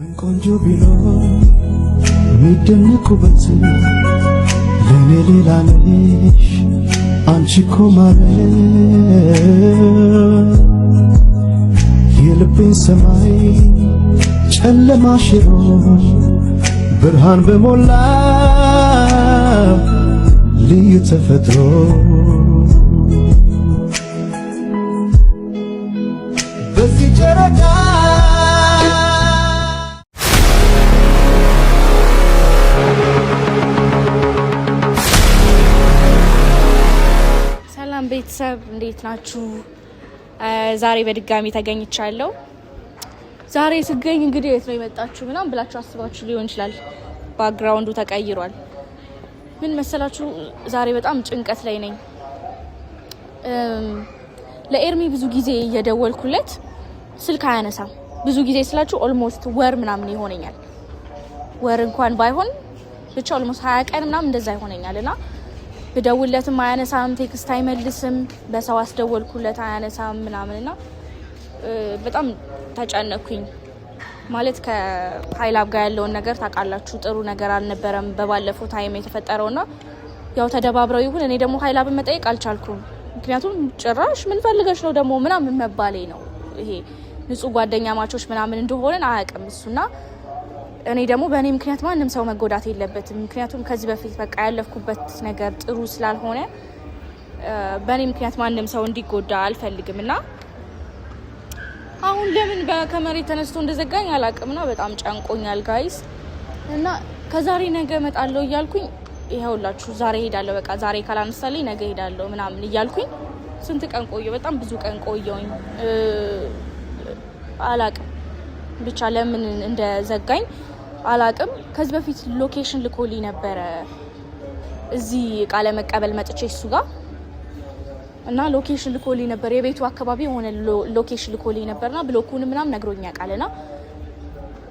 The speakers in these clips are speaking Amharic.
ምን ቆንጆ ቢኖር የሚደነቁበት ለእኔ ሌላ ነሽ አንቺ እኮ ማለት የልቤን ሰማይ ጨለማ ሽሮ ብርሃን በሞላ ልዩ ተፈጥሮ በዚህ ጨረቃ። ሰላም ቤተሰብ፣ እንዴት ናችሁ? ዛሬ በድጋሚ ተገኝቻለሁ። ዛሬ ስገኝ እንግዲህ የት ነው የመጣችሁ ምናምን ብላችሁ አስባችሁ ሊሆን ይችላል። Background ኡ ተቀይሯል። ምን መሰላችሁ፣ ዛሬ በጣም ጭንቀት ላይ ነኝ። ለኤርሚ ብዙ ጊዜ እየደወልኩለት ስልክ አያነሳም። ብዙ ጊዜ ስላችሁ almost ወር ምናምን ይሆነኛል። ወር እንኳን ባይሆን ብቻ almost 20 ቀን ምናምን እንደዛ ይሆነኛል እና ብደውለትም አያነሳም፣ text አይመልስም። በሰው አስደወልኩለት አያነሳም ምናምን እና በጣም ተጨነኩኝ። ማለት ከሀይላብ ጋር ያለውን ነገር ታውቃላችሁ፣ ጥሩ ነገር አልነበረም በባለፈው time የተፈጠረውና ያው ተደባብረው ይሁን እኔ ደግሞ ሀይላብን መጠየቅ አልቻልኩም። ምክንያቱም ጭራሽ ምን ፈልገሽ ነው ደግሞ ምናምን መባሌ ነው። ይሄ ንጹህ ጓደኛማቾች ምናምን እንደሆነን አያውቅም እሱና እኔ ደግሞ በእኔ ምክንያት ማንም ሰው መጎዳት የለበትም። ምክንያቱም ከዚህ በፊት በቃ ያለፍኩበት ነገር ጥሩ ስላልሆነ በእኔ ምክንያት ማንም ሰው እንዲጎዳ አልፈልግም እና አሁን ለምን ከመሬት ተነስቶ እንደዘጋኝ አላቅምና በጣም ጨንቆኛል guys። እና ከዛሬ ነገ እመጣለሁ እያልኩኝ ይኸውላችሁ ዛሬ ሄዳለሁ፣ በቃ ዛሬ ካላነሳልኝ ነገ ሄዳለሁ ምናምን እያልኩኝ ስንት ቀን ቆየሁ። በጣም ብዙ ቀን ቆየሁኝ። አላቅም ብቻ ለምን እንደዘጋኝ አላቅም። ከዚህ በፊት location ልኮልኝ ነበረ እዚህ እቃ ለመቀበል መጥቼ እሱ ጋር እና location ልኮልኝ ነበር። የቤቱ አካባቢ የሆነ location ልኮልኝ ነበርና ብሎኩን ምናምን ነግሮኝ ያውቃልና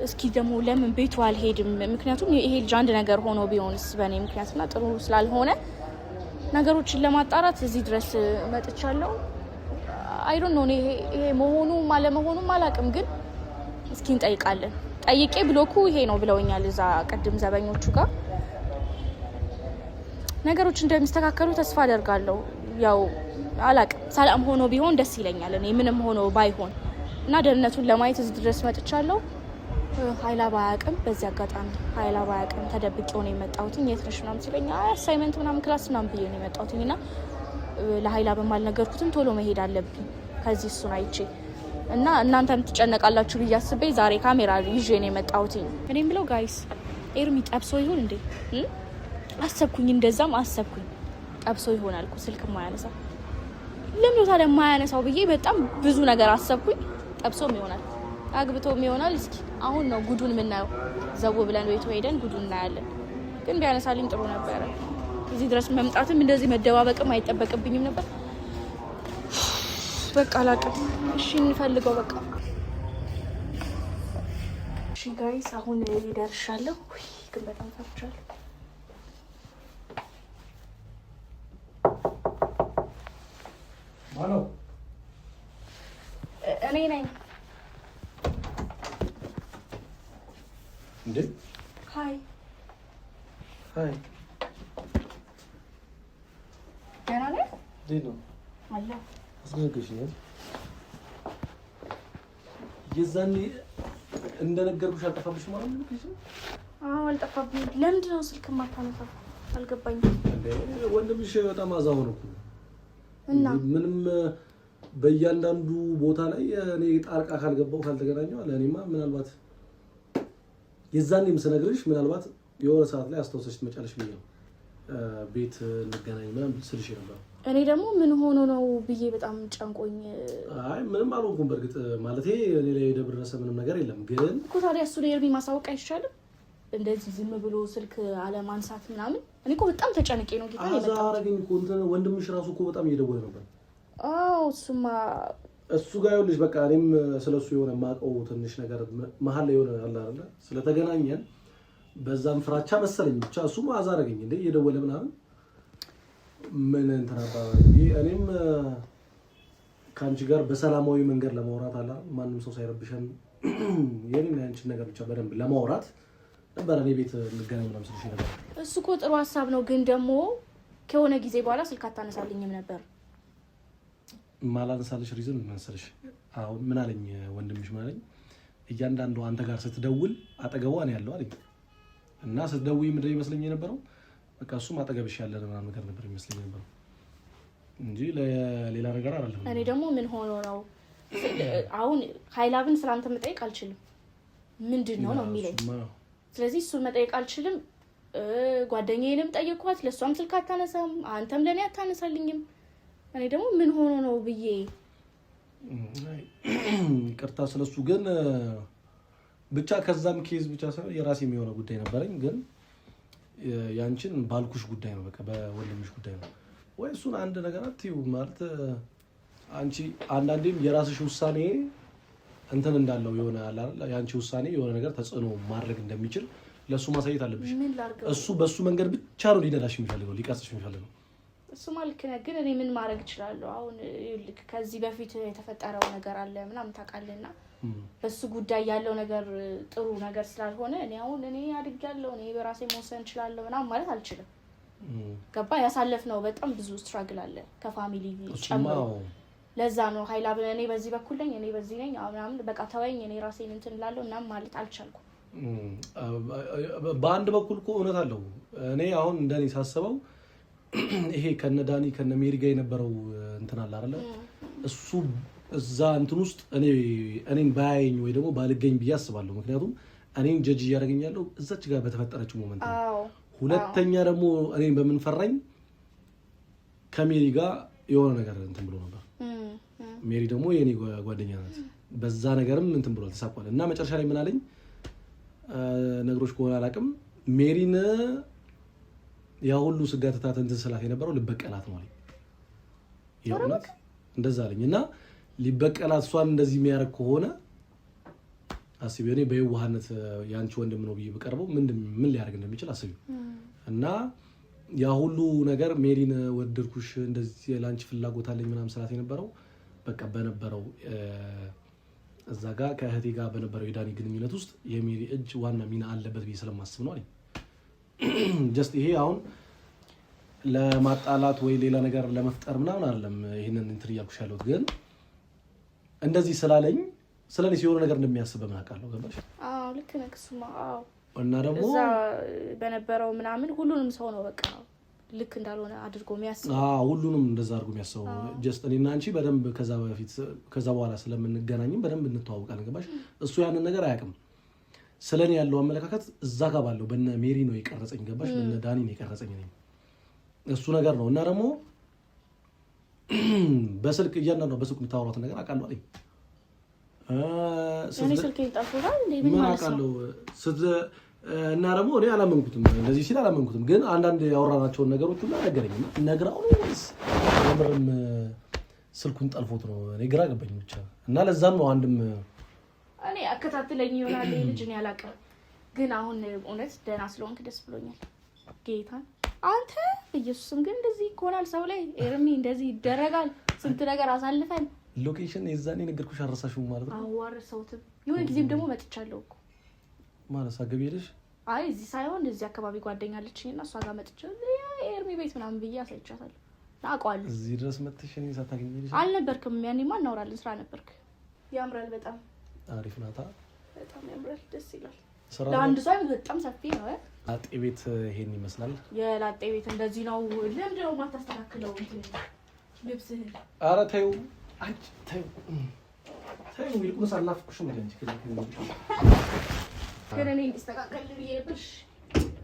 እስኪ ደግሞ ለምን ቤቱ አልሄድም? ምክንያቱም ይሄ ልጅ አንድ ነገር ሆኖ ቢሆንስ በእኔ ምክንያትና ጥሩ ስላልሆነ ነገሮችን ለማጣራት እዚህ ድረስ መጥቻለሁ። I don't know ይሄ መሆኑም አለመሆኑም አላቅም፣ ግን እስኪ እንጠይቃለን። ጠይቄ ብሎኩ ይሄ ነው ብለውኛል። እዛ ቅድም ዘበኞቹ ጋር ነገሮች እንደሚስተካከሉ ተስፋ አደርጋለሁ። ያው አላቅም፣ ሰላም ሆኖ ቢሆን ደስ ይለኛል። እኔ ምንም ሆኖ ባይሆን እና ደህንነቱን ለማየት እዚህ ድረስ መጥቻለሁ። ሀይላ ባያቅም፣ በዚህ አጋጣሚ ሀይላ ባያቅም ተደብቄው ነው የመጣሁትኝ። የት ነሽ ምናምን ሲለኝ አይ assignment ምናምን class ምናምን ብዬ ነው የመጣሁትኝ እና ለሀይላ በማልነገርኩትም ቶሎ መሄድ አለብኝ ከዚህ እሱን አይቼ እና እናንተም ትጨነቃላችሁ ብዬ አስቤ ዛሬ ካሜራ ይዤ ነው የመጣሁትኝ። እኔም ብለው guys ኤርሚ ጠብሶ ይሁን እንዴ አሰብኩኝ፣ እንደዛም አሰብኩኝ። ጠብሶ ይሆናል እኮ ስልክ የማያነሳው ለምን ታዲያ የማያነሳው ብዬ በጣም ብዙ ነገር አሰብኩኝ። ጠብሶም ይሆናል አግብቶም ይሆናል። እስኪ አሁን ነው ጉዱን የምናየው። ዘው ብለን ቤቱ ሄደን ጉዱን እናያለን። ግን ቢያነሳልኝ ጥሩ ነበረ። እዚህ ድረስ መምጣትም እንደዚህ መደባበቅም አይጠበቅብኝም ነበር። በቃ አላቅም። እሺ እንፈልገው በቃ። እሺ guys አሁን ደርሻለሁ፣ ግን በጣም ፈርቻለሁ። ማነው? እኔ ነኝ። እንዴ? Hi. Hi። ደህና ነህ? እንዴት ነው? አለሁ። አስደነገጥሽኝ። የዛኔ እንደነገርኩሽ አልጠፋብሽም ማለት ነው? አዎ አልጠፋብኝም። ለምንድን ነው ስልክ የማታነሳው? አልገባኝም። እንዴ ወንድምሽ በጣም አዛ ሆነ እኮ። እና ምንም በእያንዳንዱ ቦታ ላይ እኔ ጣልቃ ካልገባው ካልተገናኘው አለ። እኔማ ምናልባት የዛኔም ስነግርሽ ምናልባት የሆነ ሰዓት ላይ አስታውሰሽ ትመጫለሽ ብዬ ነው ቤት እንገናኝ ምናምን ስልሽ ነበር። እኔ ደግሞ ምን ሆኖ ነው ብዬ በጣም ጨንቆኝ። አይ ምንም አልሆንኩም። በእርግጥ ማለቴ እኔ ላይ የደረሰ ምንም ነገር የለም። ግን እኮ ታዲያ እሱን ኤርሚ ማሳወቅ አይሻልም? እንደዚህ ዝም ብሎ ስልክ አለማንሳት ምናምን። እኔ እኮ በጣም ተጨንቄ ነው ጌታ አዛ የመጣሁት። አረገኝ እኮ እንትን ወንድምሽ ራሱ እኮ በጣም እየደወለ ነበር። አዎ እሱማ እሱ ጋር ይኸውልሽ፣ በቃ እኔም ስለሱ የሆነ የማውቀው ትንሽ ነገር መሀል ላይ የሆነ አለ አይደለ፣ ስለተገናኘን በዛም ፍራቻ መሰለኝ ብቻ እሱም አዛ አረገኝ እንዴ እየደወለ ምናምን ምን እንትን አባባል። እኔም ከአንቺ ጋር በሰላማዊ መንገድ ለማውራት አለ አይደል፣ ማንም ሰው ሳይረብሸን የኔና ያንቺን ነገር ብቻ በደንብ ለማውራት ነበረ እኔ ቤት እንገናኝ ምናምን ስልሽ ነበር። እሱ እኮ ጥሩ ሀሳብ ነው፣ ግን ደግሞ ከሆነ ጊዜ በኋላ ስልክ አታነሳልኝም ነበር። ማላነሳልሽ reason ምን መሰለሽ? አሁን ምን አለኝ ወንድምሽ፣ ምን አለኝ፣ እያንዳንዱ አንተ ጋር ስትደውል አጠገቧ ነው ያለው አለኝ። እና ስትደውይ ምንድን ነው ይመስለኝ የነበረው፣ በቃ እሱም አጠገብሽ ያለ ምናምን ነገር ነበር ይመስለኝ የነበረው እንጂ ለሌላ ነገር አይደለም። እኔ ደግሞ ምን ሆኖ ነው አሁን ሀይላብን ስለአንተ መጠየቅ አልችልም። ምንድን ነው ነው የሚለኝ። ስለዚህ እሱን መጠየቅ አልችልም። ጓደኛዬንም ጠየኳት፣ ለእሷም ስልክ አታነሳም፣ አንተም ለእኔ አታነሳልኝም። እኔ ደግሞ ምን ሆኖ ነው ብዬ ይቅርታ ስለሱ ግን ብቻ ከዛም case ብቻ ሳይሆን የራሴ የሚሆነ ጉዳይ ነበረኝ። ግን ያንቺን ባልኩሽ ጉዳይ ነው፣ በቃ በወንድምሽ ጉዳይ ነው ወይ እሱን አንድ ነገር አትዩ ማለት አንቺ አንዳንዴም የራስሽ ውሳኔ እንትን እንዳለው የሆነ አለ አይደል፣ የአንቺ ውሳኔ የሆነ ነገር ተጽዕኖ ማድረግ እንደሚችል ለእሱ ማሳየት አለብሽ። እሱ በእሱ መንገድ ብቻ ነው ሊነዳሽ የሚፈልገው ሊቀርጽሽ የሚፈልገው። እሱማ ልክ ነህ፣ ግን እኔ ምን ማድረግ እችላለሁ? አሁን ልክ ከዚህ በፊት የተፈጠረው ነገር አለ ምናምን ታውቃለህ፣ እና በሱ ጉዳይ ያለው ነገር ጥሩ ነገር ስላልሆነ እኔ አሁን እኔ አድጌያለሁ እኔ በራሴ መወሰን እችላለሁ ምናምን ማለት አልችልም። ገባ? ያሳለፍነው በጣም ብዙ struggle አለ ከ family ጨምሮ። ለዛ ነው ሀይላ ብለህ እኔ በዚህ በኩል ነኝ እኔ በዚህ ነኝ ምናምን በቃ ተወኝ እኔ ራሴን እንትን እላለሁ ምናምን ማለት አልቻልኩም። በአንድ በኩል እኮ እውነት አለው። እኔ አሁን እንደኔ ሳስበው ይሄ ከነ ዳኒ ከነ ሜሪ ጋር የነበረው እንትን አለ አይደለ? እሱ እዛ እንትን ውስጥ እኔን ባያየኝ ወይ ደግሞ ባልገኝ ብዬ አስባለሁ። ምክንያቱም እኔን ጀጅ እያደረገኝ ያለው እዛች ጋር በተፈጠረችው moment ነው። ሁለተኛ ደግሞ እኔን በምንፈራኝ ከሜሪ ጋር የሆነ ነገር እንትን ብሎ ነበር። ሜሪ ደግሞ የኔ ጓደኛ ናት። በዛ ነገርም እንትን ብሏል፣ ተሳቋል። እና መጨረሻ ላይ ምን አለኝ ነገሮች ከሆነ አላውቅም፣ ሜሪን ያ ሁሉ ስጋትታት እንትን ስላት የነበረው ልበቀላት ነው አለኝ። የእውነት እንደዛ አለኝ። እና ሊበቀላት እሷን እንደዚህ የሚያደርግ ከሆነ አስቢው፣ እኔ በየዋህነት የአንቺ ወንድም ነው ብዬ ብቀርበው ምን ሊያደርግ እንደሚችል አስቢው። እና ያ ሁሉ ነገር ሜሪን ወደድኩሽ፣ እንደዚህ ለአንቺ ፍላጎት አለኝ ምናምን ስላት የነበረው በቃ በነበረው እዛ ጋር ከእህቴ ጋር በነበረው የዳኒ ግንኙነት ውስጥ የሜሪ እጅ ዋና ሚና አለበት ብዬ ስለማስብ ነው አለኝ። Just ይሄ አሁን ለማጣላት ወይ ሌላ ነገር ለመፍጠር ምናምን አይደለም። ይህንን እንትን እያልኩሽ ያለሁት ግን እንደዚህ ስላለኝ ስለኔ ሲሆነ ነገር እንደሚያስብ በምን አውቃለሁ? ገባሽ? አዎ ልክ ነህ። እሱማ አዎ። እና ደግሞ እዛ በነበረው ምናምን ሁሉንም ሰው ነው በቃ ልክ እንዳልሆነ አድርጎ የሚያስበው። አዎ ሁሉንም እንደዛ አድርጎ የሚያስበው። Just እኔና አንቺ በደንብ ከዛ በፊት ከዛ በኋላ ስለምንገናኝም በደንብ እንተዋወቃለን። ገባሽ? እሱ ያንን ነገር አያውቅም። ስለኔ ያለው አመለካከት እዛ ጋር ባለው በነ ሜሪ ነው የቀረጸኝ። ገባሽ? በነ ዳኒ ነው የቀረጸኝ እኔ እሱ ነገር ነው። እና ደግሞ በስልክ እያንዳንዷ በስልክ የምታወሯትን ነገር አውቃለሁ አለኝ። እኔ ስልኬን ጠልፎታል እንዴ? ምን ምን ማለት ነው? አውቃለሁ እና ደግሞ እኔ አላመንኩትም፣ እንደዚህ ሲል አላመንኩትም። ግን አንዳንድ ያወራናቸውን ነገሮች ሁሉ ነገረኝ። ነግራው ነው ወይስ የምርም ስልኩን ጠልፎት ነው? እኔ ግራ ገባኝ ብቻ። እና ለዛም ነው አንድም እኔ አከታትለኝ ይሆናል ይሄ ልጅ እኔ አላውቅም። ግን አሁን እውነት ደህና ስለሆንክ ደስ ብሎኛል። ጌታን አንተ ኢየሱስም ግን እንደዚህ ይሆናል ሰው ላይ ኤርሚ እንደዚህ ይደረጋል። ስንት ነገር አሳልፈን Location የዛኔ ነገርኩሽ አረሳሽው ማለት ነው። አዋርሰውትም የሆነ ጊዜም ደግሞ መጥቻለሁ እኮ ማለት ሳገቢ ሄደሽ? አይ እዚህ ሳይሆን እዚህ አካባቢ ጓደኛ አለችኝ እና እሷ ጋር መጥቼ ኤርሚ ቤት ምናምን ብዬ አሳይቻታለሁ። አውቀዋለሁ። እዚህ ድረስ መጥተሽ እኔን ሳታገኚ ሄደሽ? አልነበርክም። ያኔማ እናወራለን፣ ስራ ነበርክ። ያምራል በጣም። አሪፍ ናታ። በጣም ያምራል፣ ደስ ይላል። ስራ ለአንድ ሰው በጣም ሰፊ ነው። ላጤ ቤት ይሄን ይመስላል። የላጤ ቤት እንደዚህ ነው። ለምንድን ነው የማታስተካክለው እንትን ልብስህን? ኧረ ተይው አንቺ ተይው ተይው፣ ይልቁንስ አልናፍቅሽም እንደ አንቺ ግን እኔ እንዲስተካከል ብዬ ነበር።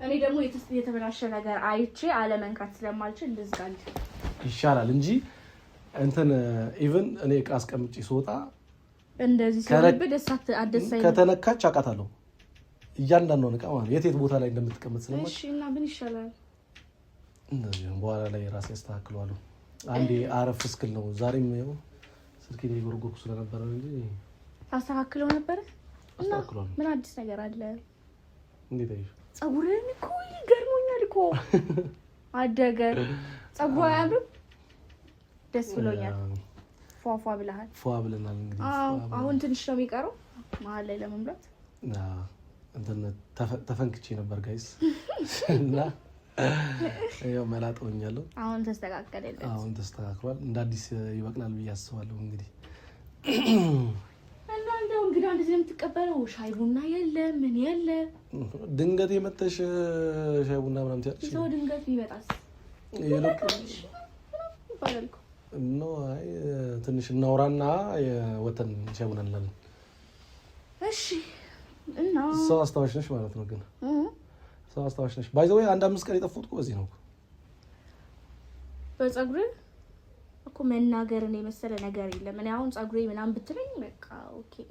እኔ ደግሞ የተበላሸ ነገር አይቼ አለመንካት ስለማልችል ልዝጋል ይሻላል እንጂ እንትን even እኔ እቃ አስቀምጬ ስወጣ እንደዚህ ሲሆንብህ ደስ አትደስ አይልም። ከተነካች አውቃታለሁ እያንዳንዷን እቃ ማለት የት የት ቦታ ላይ እንደምትቀመጥ ስለማውቅ። እሺ እና ምን ይሻላል? እንደዚህ ነው። በኋላ ላይ ራሴ አስተካክለዋለሁ። አንዴ አረፍ እስክል ነው። ዛሬም ያው ስልኬን እየጎረጎርኩ ስለነበረ ነው እንጂ ታስተካክለው ነበረ። እና አስተካክለዋለሁ። ምን አዲስ ነገር አለ? እንዴት አየሽ? ፀጉርህን እኮ ይገርሞኛል እኮ አደገ። ፀጉሩ አያምርም? ደስ ብሎኛል። ፏፏ ብለሃል። ፏ ብለናል እንግዲህ። አዎ አሁን ትንሽ ነው የሚቀረው። መሀል ላይ ለመምላት እንትን ተፈንክቼ ነበር guys እና ያው መላጠውኛለሁ። አሁን ተስተካከለለት። አሁን ተስተካክሏል። እንደ አዲስ ይበቅላል ብዬ አስባለሁ። እንግዲህ እና እንደው እንግዳ እንደዚህ ነው የምትቀበለው? ሻይ ቡና የለ ምን የለ። ድንገት የመተሽ ሻይ ቡና ምናምን ትያለሽ። ሰው ድንገት ቢመጣስ ይባላል እኮ። No አይ ትንሽ እናውራና ወተን ሻይ ቡና እንላለን። እሺ እና ሰው አስታዋሽ ነሽ ማለት ነው። ግን ሰው አስታዋሽ ነሽ። By the way አንድ 5 ቀን የጠፋሁት እኮ በዚህ ነው። በፀጉሬ እኮ መናገርን የመሰለ ነገር የለም። እኔ አሁን ፀጉሬ ምናምን ብትለኝ በቃ okay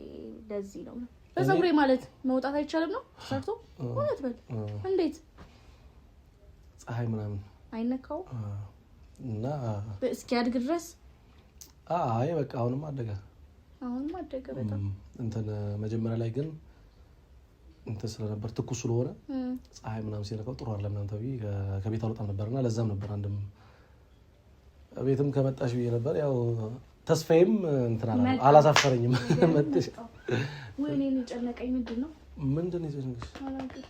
ለዚህ ነው። በፀጉሬ ማለት መውጣት አይቻልም ነው ሰርቶ እውነት በል እንዴት ፀሐይ ምናምን አይነካው እና እስኪያድግ ድረስ። አይ በቃ አሁንም አደገ፣ አሁንም አደገ በጣም። እንትን መጀመሪያ ላይ ግን እንትን ስለነበር ትኩስ ስለሆነ ፀሐይ ምናምን ሲነካው ጥሩ አይደለም ምናምን ተብዬ ከቤት አልወጣም ነበርና ለዛም ነበር አንድም ቤትም ከመጣሽ ብዬ ነበር። ያው ተስፋዬም እንትን አላሳፈረኝም። መጥሽ ወይኔ ጨነቀኝ። ምንድን ነው ምንድን ነው የጨነቀሽ? አላውቅም።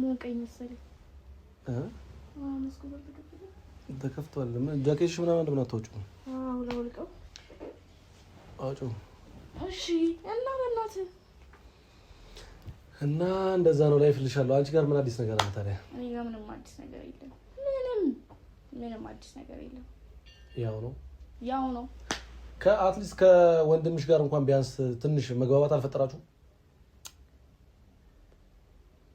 ሞቀኝ መሰለኝ። ተከፍቷል። ጃኬትሽ ምናምን እንደምን አታወጪውም? አዎ ላውልቀው። አውጪው። እሺ። እና በእናትህ እና እንደዛ ነው life እልሻለሁ። አንቺ ጋር ምን አዲስ ነገር አለ ታዲያ? እኔ ጋር ምንም አዲስ ነገር የለም። ምንም ምንም አዲስ ነገር የለም። ያው ነው ያው ነው። ከ at least ከወንድምሽ ጋር እንኳን ቢያንስ ትንሽ መግባባት አልፈጠራችሁም?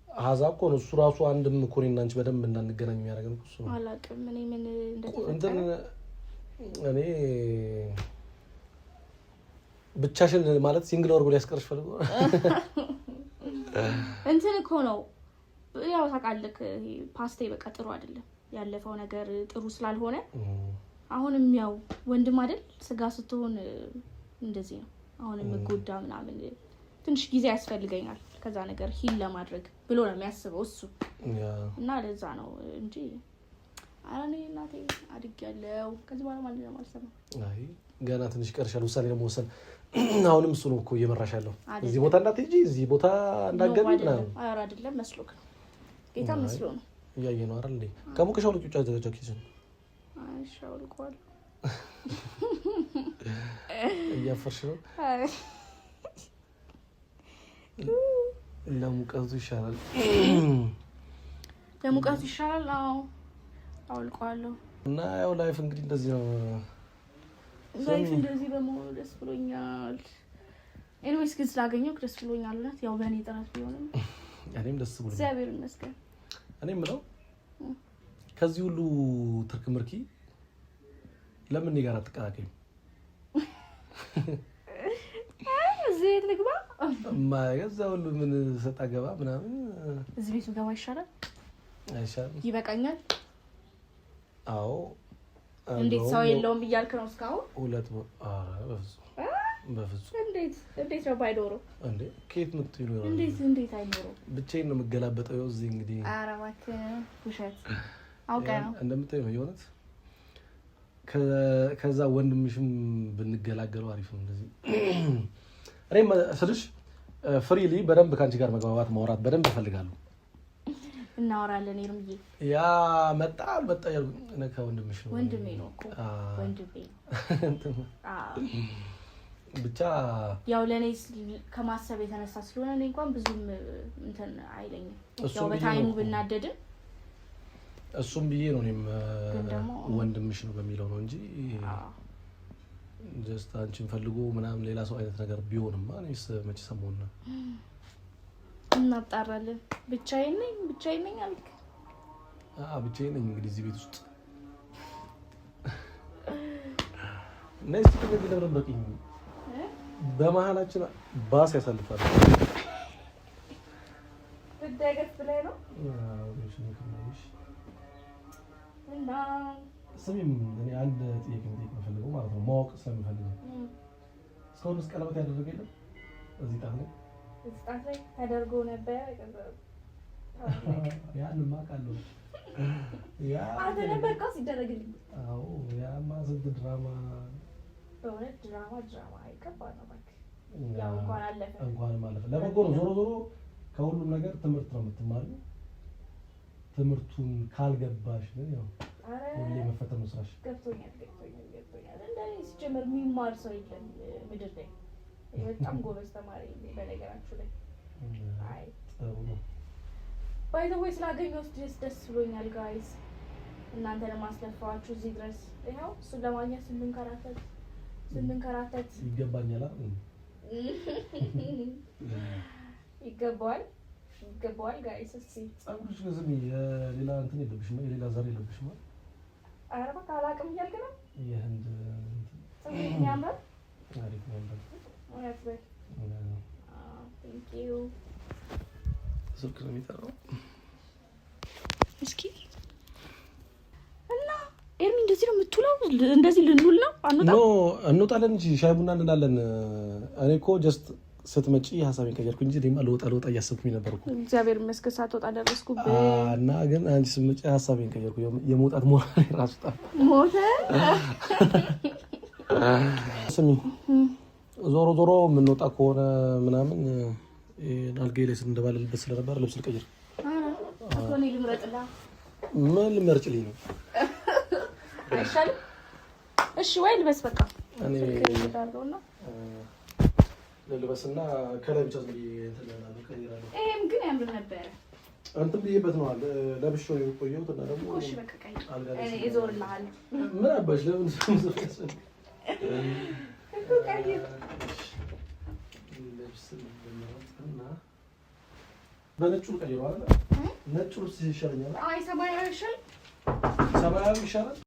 ሀዛ እኮ ነው እሱ ራሱ። አንድም እኮ እኔና አንቺ በደንብ እንዳንገናኝ የሚያደርገን እኮ እሱ ነው። አላውቅም እኔ ምን እንትን እንደተፈጠረ። እኔ ብቻሽን ማለት single አድርጎ ሊያስቀርሽ ፈልጎ። እንትን እኮ ነው ያው ታውቃለህ፣ ይሄ past ኤ በቃ ጥሩ አይደለም። ያለፈው ነገር ጥሩ ስላልሆነ አሁንም ያው ወንድም አይደል ስጋ ስትሆን እንደዚህ ነው። አሁንም ጎዳ ምናምን ትንሽ ጊዜ ያስፈልገኛል ከዛ ነገር heal ለማድረግ ብሎ ነው የሚያስበው እሱ። እና ለዛ ነው እንጂ ኧረ እኔ እናቴ አድጌያለሁ። ከዚህ በኋላ ማለት ነው አልሰማም። አይ ገና ትንሽ ይቀርሻል ውሳኔ ለመወሰን። አሁንም እሱ ነው እኮ እየመራሽ ያለው። እዚህ ቦታ እንዳትሄጂ፣ እዚህ ቦታ እንዳትገቢ ምናምን። ኧረ አይደለም፣ መስሎክ ነው ጌታ፣ መስሎ ነው። እያየ ነው አይደል እንዴ? ከሞቀሽ አውልቂው ጃኬትሽን። አይ እሺ አውልቀዋለሁ። እያፈርሽ ነው። ለሙቀቱ ይሻላል። ለሙቀቱ ይሻላል። አዎ አውልቀዋለሁ። እና ያው life እንግዲህ እንደዚህ ነው። Life እንደዚህ በመሆኑ ደስ ብሎኛል። Anyways ግን ስላገኘሁ ደስ ብሎኛል። እውነት ያው በእኔ ጥረት ቢሆንም እኔም ደስ ብሎኛል። እግዚአብሔር ይመስገን። እኔ የምለው ከዚህ ሁሉ ትርክ ምርኪ ለምን እኔ ጋር አትቀላቀይም? እዚህ ቤት ልግባ? ከዛ ሁሉ ምን ሰጣ ገባ ምናምን። እዚህ ቤቱ ገባ ይሻላል። አይሻልም? ይበቃኛል። አዎ። እንዴት ሰው የለውም እያልክ ነው እስካሁን? ሁለት በፍጹም በፍጹም። እንዴት እንዴት ነው ባይኖረው? እንዴ ከየት መጥቶ ይኖራል? እንዴት እንዴት አይኖረው? ብቻዬን ነው የምገላበጠው። ይኸው እዚህ እንግዲህ። ኧረ እባክህ ውሸት አውቀህ ነው። እንደምታየው ነው የእውነት። ከዛ ወንድምሽም ብንገላገለው አሪፍ ነው። እንደዚህ እኔም ስልሽ freely በደንብ ከአንቺ ጋር መግባባት ማውራት በደንብ እፈልጋለሁ። እናወራለን ኤርምዬ። ያ መጣ አልመጣ እያልኩኝ እኔ ከወንድምሽ ነው። ወንድሜ ነው እኮ ወንድሜ ነው። ብቻ ያው ለእኔ ከማሰብ የተነሳ ስለሆነ እኔ እንኳን ብዙም እንትን አይለኝም። ያው በ time ኡ ብናደድም እሱም ብዬ ነው እኔም ወንድምሽ ነው በሚለው ነው እንጂ just አንቺን ፈልጎ ምናምን ሌላ ሰው አይነት ነገር ቢሆንማ እኔስ መቼ ሰማሁና። እናጣራለን። ብቻዬን ነኝ ብቻዬን ነኝ አልክ? አዎ ብቻዬን ነኝ እንግዲህ እዚህ ቤት ውስጥ። ነይ እስኪ ከዚህ ለምን በቂኝ በመሀላችን ባስ ያሳልፋል። ትደገፍ ብለህ ነው? እና ስሚም እኔ አንድ ጥያቄ መጠየቅ የምፈልገው ማለት ነው ማወቅ ስለምፈልገው እስካሁን ድረስ ቀለበት ያደረገ የለም እዚህ ጣት ላይ? እዚህ ጣት ላይ ተደርጎ ነበር። ያንማ አውቃለሁ። አንተ ነበር እኮ ሲደረግልኝ። አዎ ያማ ስንት ድራማ። በእውነት ድራማ ድራማ አይገባ ነው እባክህ። ያው እንኳን አለፈ፣ እንኳንም አለፈ። ለበጎ ነው። ዞሮ ዞሮ ከሁሉም ነገር ትምህርት ነው የምትማሪው። ትምህርቱን ካልገባሽ ግን ያው ሁሌ መፈተን ነው ስራሽ። ገብቶኛል፣ ገብቶኛል፣ ገብቶኛል። እንደኔ ሲጀመር የሚማር ሰው የለም ምድር ላይ። በጣም ጎበዝ ተማሪ በነገራችሁ ላይ። አይ ጥሩ ነው። By the way ስላገኘሁት ደስ ደስ ብሎኛል guys። እናንተ ለማስለፋችሁ እዚህ ድረስ ይኸው እሱን ለማግኘት ስንንከራተት ስንንከራተት። ይገባኛል። ይገባዋል፣ ይገባዋል guys። እስኪ ፀጉርሽ ዝም የሌላ እንትን የለብሽም፣ የሌላ ዘር የለብሽም። ኧረ በቃ አላውቅም እያልክ ነው። የህንድ ፀጉሬ ያምራል። አሪፍ ነው። እውነት በል። Thank you። ስልክ ነው የሚጠራው። እስኪ እና ኤርሚ እንደዚህ ነው የምትውለው? እንደዚህ ልንውል ነው? አንወጣም? No፣ እንወጣለን እንጂ ሻይ ቡና እንላለን። እኔ እኮ just ስትመጪ ሀሳቤን ቀየርኩ እንጂ እኔማ ልወጣ ልወጣ እያሰብኩኝ ነበር እኮ። እግዚአብሔር ይመስገን ሳትወጣ ደረስኩብህ። እና ግን አንቺ ስትመጪ ሀሳቤን ቀየርኩ። የመውጣት ሞራል ራሱ ጠፋ። ሞተ። ስሚ፣ ዞሮ ዞሮ የምንወጣ ከሆነ ምናምን አልጋዬ ላይ ስንደባለልበት ስለነበር ልብስ ልቀይር። እኮ እኔ ልምረጥልህ። ምን ልመርጭልኝ ነው? አይሻልም? እሺ ወይ ልበስ በቃ። እኔ አድርገውና ልልበስና ከላይ ብቻ ዝም ብዬ እንትን እላለሁ፣ እቀይራለሁ። ይሄም ግን ያምር ነበረ። እንትን ብዬበት ነው ለብሼው የቆየሁት እና ደግሞ እሺ በቃ ቀይር። አልጋ ላይ እኔ እዞርልሃለሁ። ምን አባሽ ለምን እኮ ቀይር። ልብስ ልምረጥና በነጩ ልቀይረው አይደል? ነጩ ልብስ ይሻለኛል። አይ ሰማያዊ አይሻልም? ሰማያዊ ይሻላል።